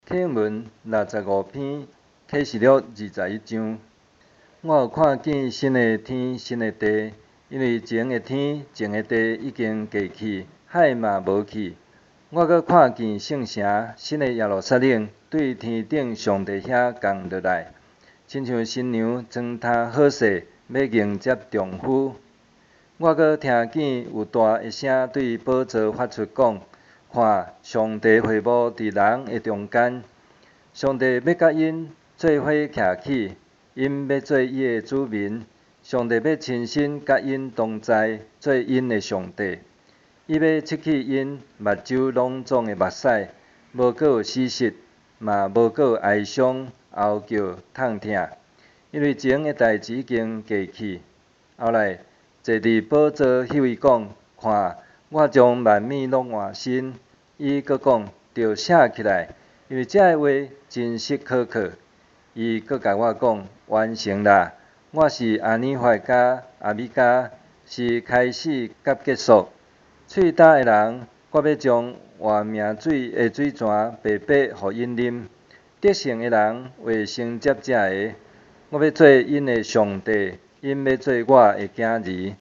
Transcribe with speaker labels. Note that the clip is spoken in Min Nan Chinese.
Speaker 1: 啟文65篇，啟示錄21章。我有看見新的天、新的地，因為前的天、前的地已經過去，海嘛無去。我閣看見聖城，新的耶路撒冷，對天頂上帝遐降落來，親像新娘妝奅好勢，欲迎接丈夫。我閣聽見有大的聲對寶座發出講：看，上帝會幕佇人的中間，上帝欲佮𪜶做伙徛起，𪜶欲做伊的子民，上帝欲親身佮𪜶同在，做𪜶的上帝。伊欲拭去𪜶目睭攏總的目屎，無閣有死屍，嘛無閣有哀傷、嚎叫、痛疼，因為前的代誌已經過去。後來，坐佇寶座彼位講：看，我將萬物攏換新。伊閣講：著寫起來，因為這个話真實可靠。伊閣共我講：完成啦！我是阿爾法佮阿米迦，是開始佮結束。喙焦的人，我欲將活命水的水泉白白予𪜶啉。得勝的人會承接這个，我欲做𪜶的上帝，𪜶欲做我的囝兒。